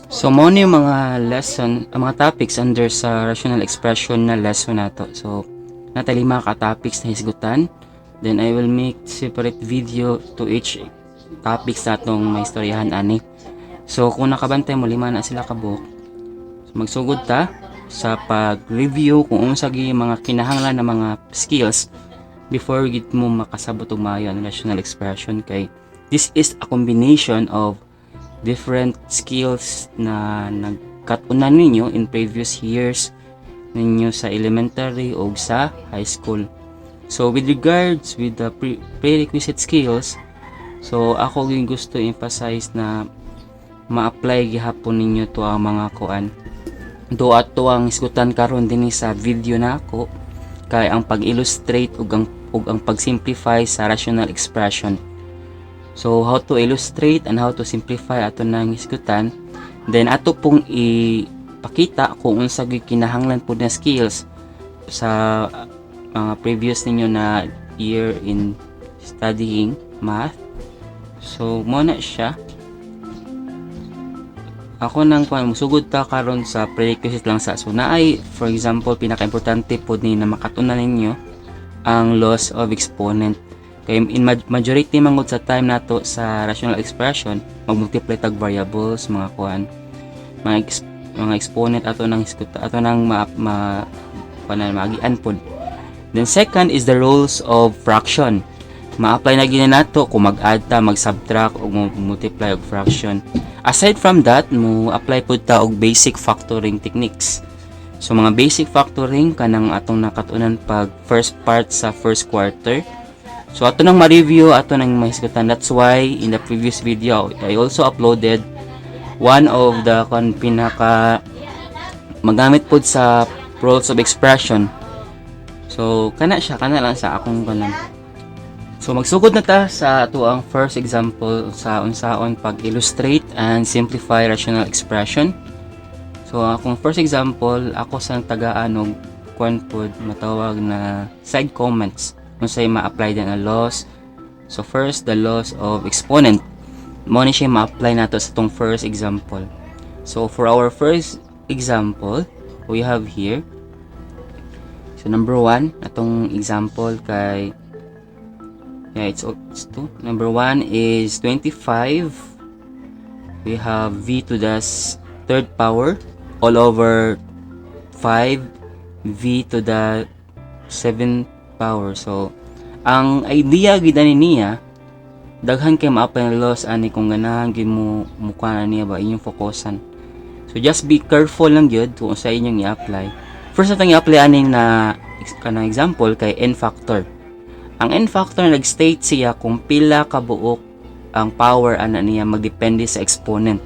So mao ni yung mga lesson, ang mga topics under sa rational expression na lesson nato. So naa tay lima ka topics na hisgutan. Then I will make separate video to each topics natong maistoryahan ani. So kung nakabantay mo, lima na sila kabuok. So magsugod ta sa pag-review kung unsa gyud mga kinahanglan na mga skills before gid mo makasabot og maayo ang rational expression, kay this is a combination of different skills na nagkat-unan ninyo in previous years ninyo sa elementary o sa high school. So with regards with the prerequisite skills, so ako yung gusto emphasize na ma-apply gihapon ninyo to ang mga kuan do ato ang isgutan karon dinhi sa video nako, kay ang pag-illustrate ug ang pag-simplify sa rational expression. So how to illustrate and how to simplify ato nang hisgutan. Then ato pong ipakita kung unsa gyud kinahanglan pud na skills sa mga previous ninyo na year in studying math. So mo na siya. Ako nang kuan, musugod ta karon sa prerequisite lang sa. So naay, for example, pinaka-importante pod ni na makatunan ninyo ang laws of exponent. Kay in majority man gud sa time nato sa rational expression, mag-multiply tag variables, mga kuan, mga exponent ato nang hisgot, ato nang ma, ma kuan na maagian pod. Then second is the rules of fraction. Ma-apply na gyud nato kung mag-add ta, mag-subtract o multiply og fraction. Aside from that, mo apply pud ta og basic factoring techniques. So mga basic factoring kanang atong nakatunan pag first part sa first quarter. So ato nang ma-review, ato nang mahisgutan. That's why in the previous video, I also uploaded one of the kon pinaka magamit pod sa rules of expression. So kana siya, kana lang sa akong kanan. So magsugod na ta sa ato ang first example sa unsaon pag-illustrate and simplify rational expression. So akong first example, ako sang tagaan og kuan pod, matawag na side comments unsay ma-apply din ang laws. So first, the laws of exponent. Mo ni siya ma-apply nato sa tong first example. So for our first example, we have here. So number one, atong example kay, yeah, it's two. Number one is 25. We have v to the third power all over 5 v to the 7th power. So, ang idea gid ani niya, daghan kay ma-apply na laws ani kung ganahan gid mo mukha na niya ba inyong focusan. So, just be careful lang gyud kung sa inyong i-apply. First natong i-apply aning na kanang example kay n factor. Ang n factor, nag-state siya kung pila ka buok ang power ana niya magdepende sa exponent.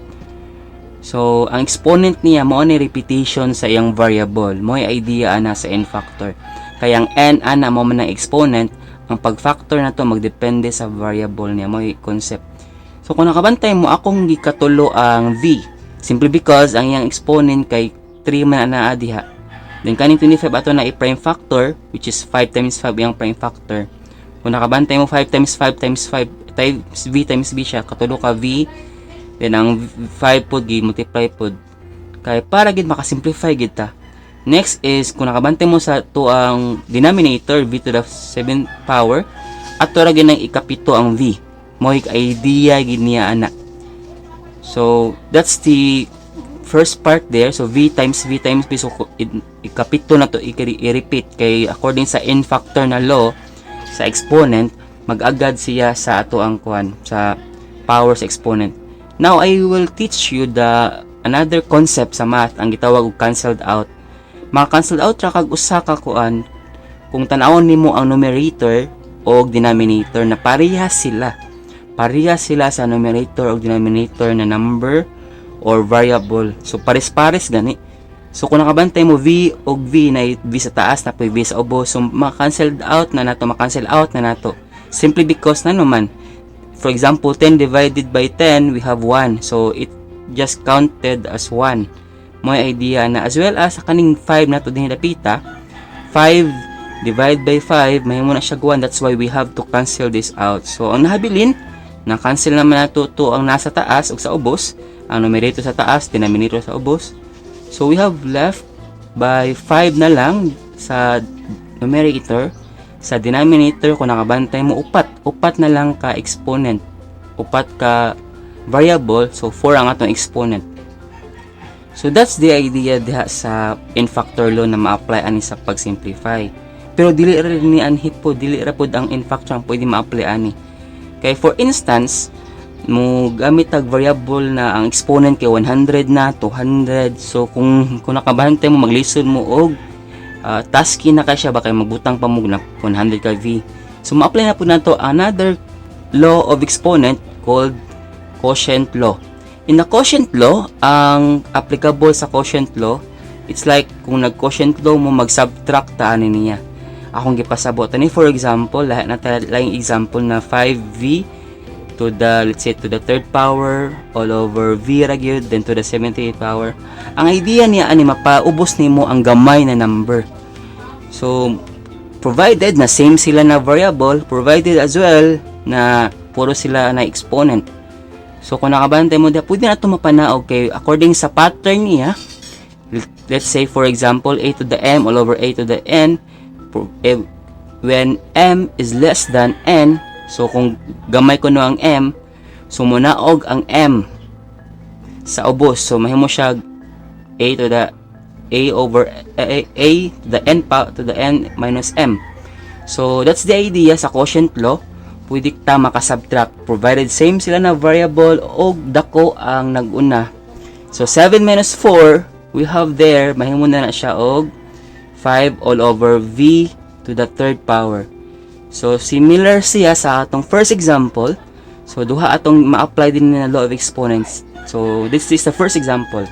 So, ang exponent niya mao ni repetition sa iyang variable. Mo idea ana sa n factor. Kaya ang n ana mo man ang exponent, ang pag-factor na to magdepende sa variable niya, mo concept. So, kung nakabantay mo, akong gikatulo ang v. Simply because ang iyang exponent kay 3 man ana diha. Then kaning 25, ato na i-prime factor, which is 5 times 5 iyang prime factor. Kung nakabantay mo, 5 times 5 times 5 times v times v siya, katulo ka v. Then ang 5 pod gi multiply pod. Kay para gid makasimplify gid ta. Next is kung nakabantay mo sa to ang denominator, v to the 7 power, ato ra gid nang ikapito ang v. Mo idea gid niya ana. So that's the first part there. So v times v times v, so ikapito na to i-repeat kay according sa n factor na law sa exponent, mag-agad siya sa ato ang kuan sa power sa exponent. Now I will teach you the another concept sa math, ang gitawag og cancelled out. Maka-cancelled out ra kag usa ka kuan kung tan-awon nimo ang numerator o denominator na parehas sila. Parehas sila sa numerator o denominator na number or variable. So pares-pares gani. So kung nakabantay mo, v og v na v sa taas na v sa ubos. So ma-cancel out na nato, ma-cancel out na nato. Simply because na naman, for example, 10 divided by 10, we have 1. So it just counted as 1. Mo idea na, as well as sa kaning 5 nato din dapita, 5 divide by 5, mahimo na siya 1. That's why we have to cancel this out. So ang nahabilin, na cancel naman nato to ang nasa taas ug sa ubos. Ang numerator sa taas, denominator sa ubos. So we have left by 5 na lang sa numerator. Sa denominator, kung nakabantay mo, upat. Upat na lang ka exponent. Upat ka variable, so 4 ang atong exponent. So that's the idea diha sa n factor law na ma-apply ani sa pag-simplify. Pero dili ra ni anhit po, dili ra pod ang n factor ang pwede ma-apply ani. Kay for instance, mo gamit tag variable na ang exponent kay 100 na, 200. So kung nakabantay mo, maglisod mo og tasky na kay siya ba kay magbutang pa mo na 100 ka v. So ma-apply na po nato another law of exponent called quotient law. In the quotient law, ang applicable sa quotient law, it's like kung nag-quotient law mo, mag-subtract ta ani niya. Akong gipasabot ani, for example, lahat na ta laing example na 5v to the, let's say, to the third power all over v ra gyud, then to the 78 power. Ang idea niya ani, mapaubos nimo ang gamay na number. So provided na same sila na variable, provided as well na puro sila na exponent. So kung nakabantay mo diha, pwede na ito mapanaog kay according sa pattern niya, let's say, for example, a to the m all over a to the n, when m is less than n, so kung gamay kuno ang m, so munaog ang m sa ubos. So mahimo siya a to the a over a to the n pa to the n minus m. So that's the idea sa quotient law. Pwede ta makasubtract provided same sila na variable o dako ang nag-una. So 7 minus 4, we have there, mahimo na siya og 5 all over v to the third power. So similar siya sa atong first example. So duha atong ma-apply din na law of exponents. So this is the first example.